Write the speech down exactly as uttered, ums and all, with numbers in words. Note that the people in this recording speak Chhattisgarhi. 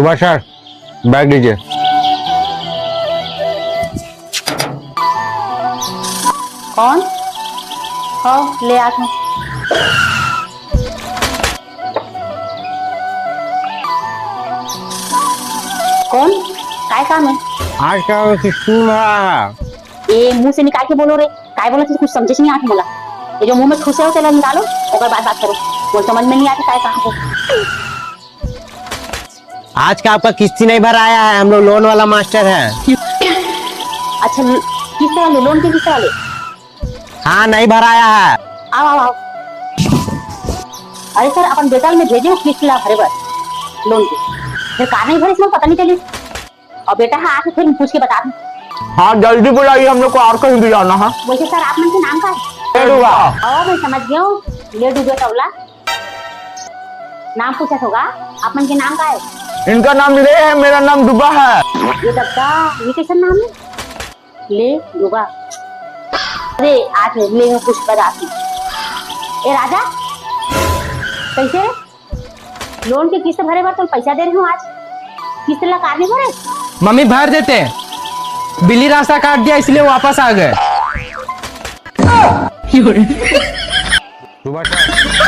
बस सर, बैग दीजिए। कौन? हाँ, ले आत हूँ। कौन? काय काम है? आज का किस्ती भरा है। ए, मुंह से निकाल के बोलो रे। काय बोलत हस, कुछ समझे नहीं आत मोला। ये जो मुंह में ठूसे हो, तेला निकालो, ओकर बाद बात करो। मोला समझ में नहीं आत काय काम है। आज का आपका किस्ती नहीं भराया है, हम लोग लोन वाला मास्टर है। अच्छा, ल-, किस्त वाले, लोन के किस्त वाले? हाँ, नहीं भराया है। आओ, आओ, आओ। अरे सर, अपन बेटा ल मैं भेजे हूँ किस्त ला भरे बर, लोन के। फेर का नहीं भरे, इसमें पता नहीं चली। और बेटा, हाँ, आके फिर पूछ के बता दूँ। हाँ, जल्दी बुलाइए, हम लोग को और कहीं भी जाना है। वैसे सर, आप मन के नाम का है? ले डूबा। ओ, मैं समझ गया हूँ, ले डूबे तौला। नाम पूछत होगा, आप मन के नाम का है? इनका नाम ले है, मेरा नाम डूबा है। ये दद्दा, ये कैसा नाम है? ले डूबा। अरे, आज ले में पूछ बताती। ए राजा, कैसे रे? लोन के किस्त भरे बर तो पैसा दे रही हूँ आज, किस्त ला कार नहीं भरे? मम्मी, भर देते, बिल्ली रास्ता काट दिया, इसलिए वापस आ गए। डूबा सर,